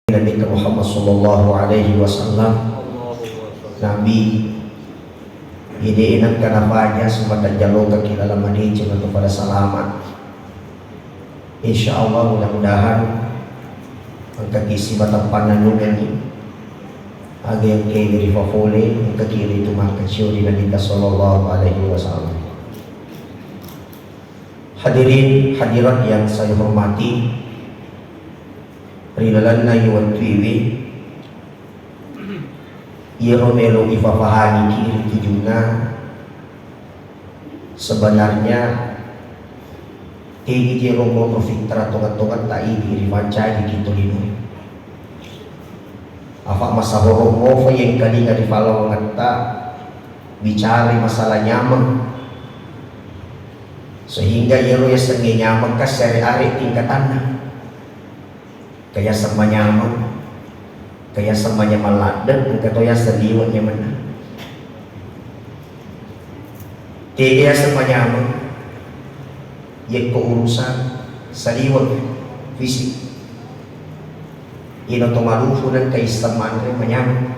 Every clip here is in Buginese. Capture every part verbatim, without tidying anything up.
Nabi Muhammad sallallahu alaihi wasallam. Nabi, ide enakka nafaja semata jalokaki dalam madeceng atau pada selamat. Insya Allah, mudah-mudahan engkaki sibatang pannennungengngi aga engkae rifafole, engkaki ritu makkacio ri Nabitta sallallahu alaihi wasallam. Hadirin hadirat yang saya hormati, ri lalenna iwettuiwi, iyaro melo ifafahaniki ri tujunna, sebenarnya tegi jero monro fitrah tonga-tongata idi rifancajiki tolinoe. Afa masahoro mofa yengkalinga ri falawangetta bicara masalah nyameng, sehingga iyaro yasengnge nyameng ka siare-are tingkatanna. Engka yaseng manyameng, engka yaseng manyameng ladde, engka to yaseng liwe nyamenna. Tega yaseng manyameng, yekko urusan saliweng fisik. Iyana to malufu nengka isseng manre manyameng.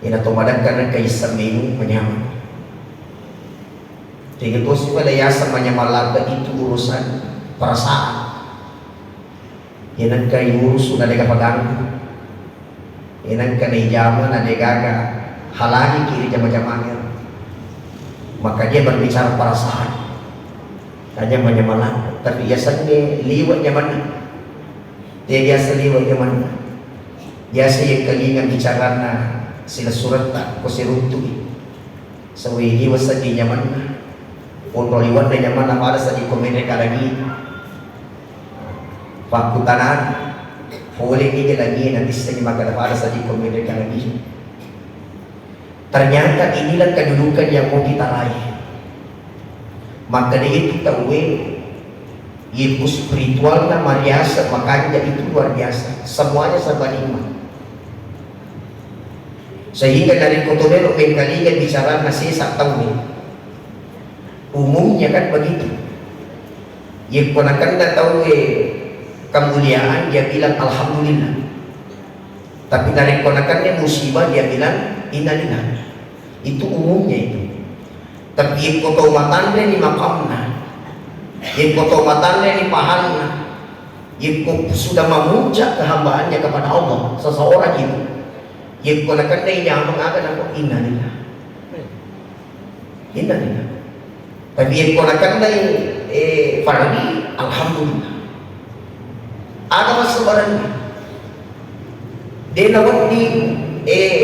Iyana to madekka nengka isseng menu manyameng. Tega tosi pada yaseng manyameng ladde itu urusan perasaan. Iyana engka iurusu na degaga paganggu. Iyana engka naijama na degaga halali ki ri jama-jamangngero. Maka dia berbicara perasaan. Tanya manyameng ladde, tapi yasengnge liwe nyamanna. Dia biasa liwe nyamanna. Biasa yengkalinga bicaranna silessuretta ko siruntu'i. Sawwe liwe seddi nyamanna. Onro liwenna nyamanna pada seddi ko menre kalagi. Pakkutanani, pole ni lagi natissengi makkeda pada seddi ko menre kalagi. Ternyata inilah kedudukan yang mau kita raih. Makkeda itu tauwe, ilmu spiritualna mariaseng makanja itu luar biasa. Semuanya serba nikmat. Sehingga narekko to melo mengkalinga bicaranna sesa tauwe, umumnya kan begitu. Yekko nakenna tauwe kemuliaan, dia bilang alhamdulillah. Tapi narekko nakenna musibah, dia bilang innalillah. Itu umumnya itu. Tapi yekko tau matanreni maqamna, yekko tau matanreni pahalna, yekko sudah memuncak kehambaannya kepada Allah, seseorang itu, yekko nakennai nyameng aga nako innalillah. Innalillah. Tapi yekko nakennai, eh, fardi, alhamdulillah. Aga massebarenna. De nawedding, eh,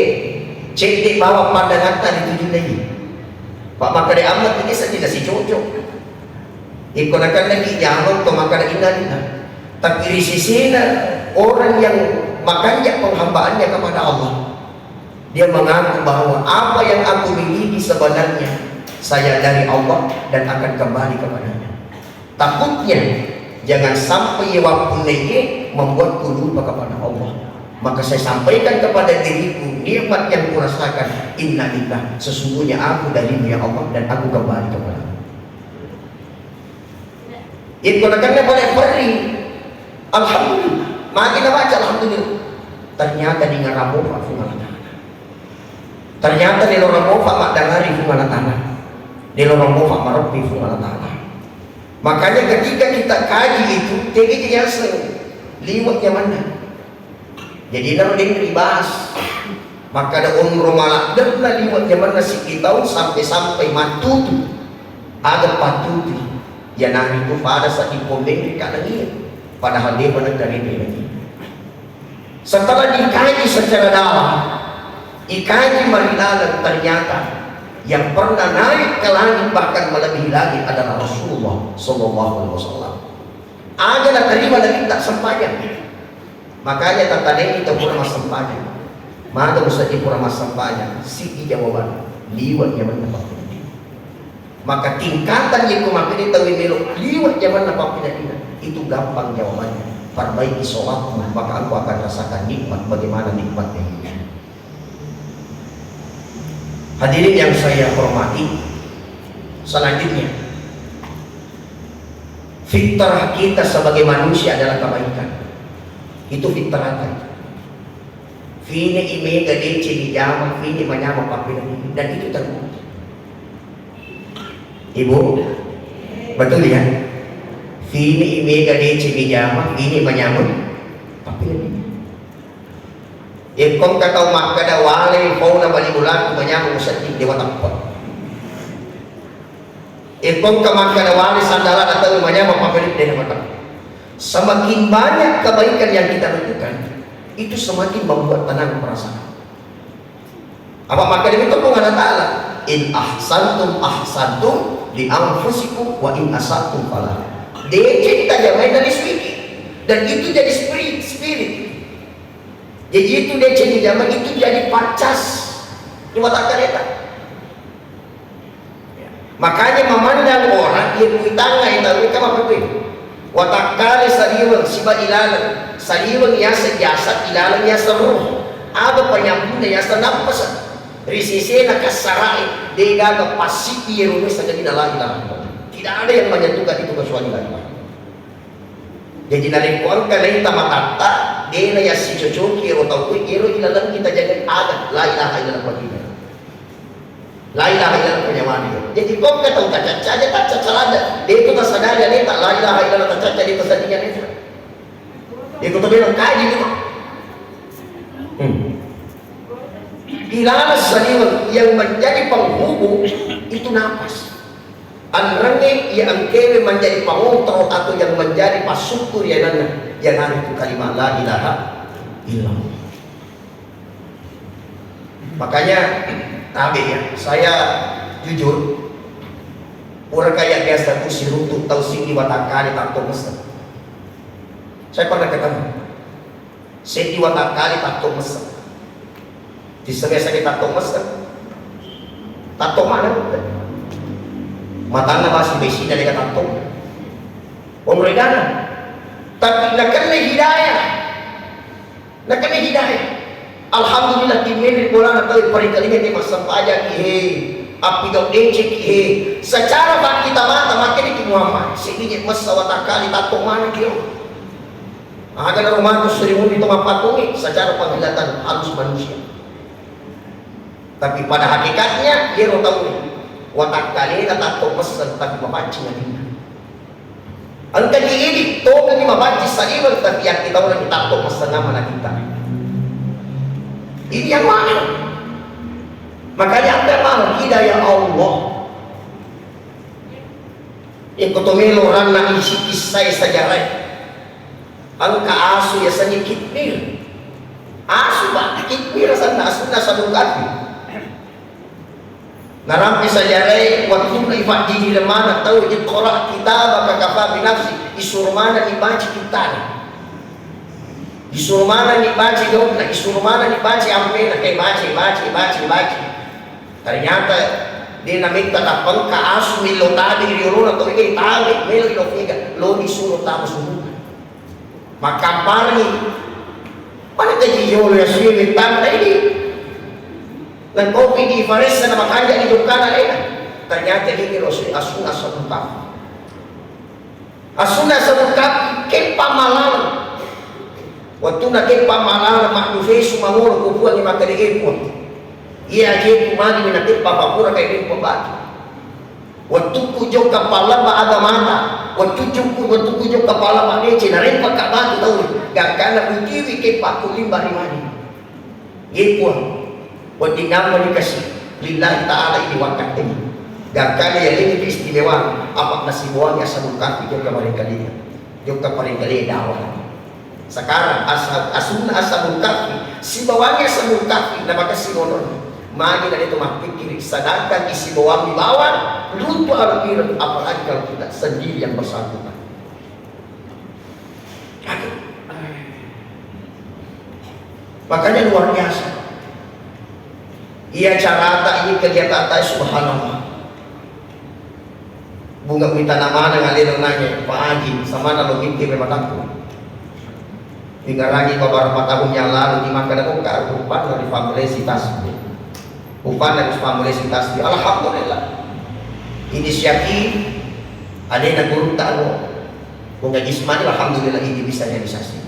cedde bawang pandangatta ri tujunna iye. Pak makkeda amma tini seddi nasi cocok. Iko nakennaki nyameng to makkeda innalillah. Tapi ri sisina orang yang makanja penghambaannya kepada Allah, dia mengaku bahwa apa yang aku miliki sebenarnya saya dari Allah dan akan kembali kepadanya. Takutnya jangan sampai ye wappunnaiye membuatku lupa kepada Allah. Maka saya sampaikan kepada diriku nikmat yang kurasakan. Innalillah, sesungguhnya aku darimu ya Allah dan aku kembali kepadamu. Iko nakenna pole perri, alhamdulillah. Magi nabaca alhamdulillah. Ternyata dengaramo Pak Fuang Allah Ta'ala. Ternyata de lorong mofa maddangari Fuang Allah Ta'ala. De lorong mofa mareppi Fuang Allah Ta'ala. Makanya ketika kita kaji itu, tegi yaseng liwat nyamanna. Jadi naro deng ribahas. Maka ada onro maladdenna liwat nyamanna sikki taung sampai-sampai mattutu. Ada pattutu. Ya nari itu pada saat dipomeng di kanan iya. Padahal dia pada dari lagi. Setelah dikaji secara dalam, dikaji marilalang, ternyata yang pernah naik ke langit bahkan melebihi langit adalah Rasulullah sallallahu alaihi wasallam. Aga naterima Nabitta sempajang. Makanya tataneni tau pura massempajang. Maka musaji pura massempajang, sigi jawaban liwat nyamanna. Maka tingkatan yekko makkeda tauwe melo liwat jamanna pappeneddinna, itu gampang jawabannya. Perbaiki sholatmu, maka engkau akan rasakan nikmat. Bagaimana nikmatnya ini? Hadirin yang saya hormati, selanjutnya, fitrah kita sebagai manusia adalah kebaikan. Itu fitrah tadi. Fine i mega deceng i jama, fine manyama pappeneddinna. Dan itu terbukti. Ibu, betul ya? Fine i mega deceng i jama, fine manyama pappeneddinna. Engka tau makkeda wale fauna bali bulatu manyama musedding, dewa teppa. Engka makkeda wale sandala atau manyama pappeneddinna, dewa teppa. Semakin banyak kebaikan yang kita lakukan, itu semakin membuat tenang perasaan. Apa makkeda itu Puang Allah Ta'ala, "In ahsantum ahsantum li anfusikum wa in asatum falaha." Deceng tajamai dari suiki. Dan itu jadi spirit, spirit. Jadi itu deceng dijama itu jadi pacas di mata kareta. Makanya memandang orang, iya kuitanga ita, ita mappekoi. Watakkale saliweng siba ilaleng, saliweng yaseng jasad, ilaleng yaseng roh. Aga panyambunna yaseng nappasa. Ri sesena kassarae, degaga passiddi iyaro sagallina la ilaha illallah. Tidak ada yang menyatukan itu kecuali la ilaha illallah. Jadi narekko engka naita matatta, dena yassicocoki ero tau, ero ilaleng kita jaga ada la ilaha illallah baginya. La ilaha illallah penyawana. Jadi kokka tau tacacca aja tacacca lada. Deto tasadari aneta la ilaha illallah tacacca deto sadinga neta. Deto to bela kaji gitu. Hmm. Di dalam saliweng yang menjadi penghubung itu napas. Anrengnge iya engkewe menjadi pangontrol atau yang menjadi pasukku ri ananna, iyanaritu kalimat la ilaha illallah. Makanya, tabe ya, saya jujur, pura kayak biasa ku siruntuk tau sini watakkale tatto meseng. Saya pernah ketemu. Seddi watakkale tatto meseng. Tisseng biasa ke tatto meseng. Tatto mana? Matanna masih besina deka tatto. Omregana. Tapi nakenna hidayah. Nakenna hidayah. Alhamdulillah, timmeng ri bolana tau parikalinga te massempajang ki he, appigau deceng ki he. Secara fakkita mata makkeda ki Muhammad, seddi je messa watakkale tatto mana ki. Aga na rumah tu suri muni to mappatungi secara penglihatan halus manusia. Tapi pada hakikatnya, iyaro tau watakkalena tatto pesseng tapi mapaccing atinna. Engka ji idi tokengi mapaccing saliweng tapi yakkitaunangi tatto pesseng amana kita. Ini yang mahal. Makanya apa yang mahal? Hidayah Allah. Iko to melo ranna isi kisah sejarah. Engka asu yasengnge Kitmir. Asu, Pak, Kitmir asenna, asunna Sabung Kafi. Narampe sejarah, waktunna ifajjiji lemana tau, "Iqra kitabaka kafa bi nafsi." Isuro manenni baca kittana. Isuro manenni baca gaukna, isuro manenni baca ampena, eh, baca, baca, baca, baca. Ternyata de nametta, tappa engka asu millau tabe ri olona tau, eh, tabe, melo ilo fega, lo disuro tama subuh. Makkamparengi. Pada kaji yolo ya suwi mittang tadi. Nang kopi di Faresa na makanja di jokkana lena. Ternyata ini Rasul asu asal mutaf. Asu asal mutaf keppa malala. Waktu na keppa malala makdu fesu mangolo kupuangi makkeda epon. Iya jeku magi na keppa papura kai epon batu. Wettukku jokka pallabba agamata, wettukku, wettukku jokka pallabba dece, narempakka batu tau, gangkanna mutiwi keppa ku limba ri mani. Ye Puang, wedding amma dikasi lillahi ta'ala idi wakkatteni. Gangkanna yalengi keistimewaan, apa nasiboangi asabung kafi jokka marengkalinga, jokka parengkalinga dawa. Sekarang asa-, asunna Ashabul Kahfi, sibawangi Ashabul Kahfi, namakessing olona. Magi na deto mappikkiri, sedangkan isibawammi bawang, runtuh aro ireng, apalagi kalau kita sendiri yang bersangkutan. Aduh. Makanya luar biasa. Iya carata, iya kegiatan, subhanallah. Bunga kuitana maneng alena nanya, Pak Haji, samana lo mitti memang takut. Ingarangi beberapa tahun yang lalu di Makkada Bongkar, upanna di family si tasbih. Upanna di family si tasbih. Alhamdulillah. Inisiatif alena guru tano. Bunga Ismail, alhamdulillah, ini bisa realisasi.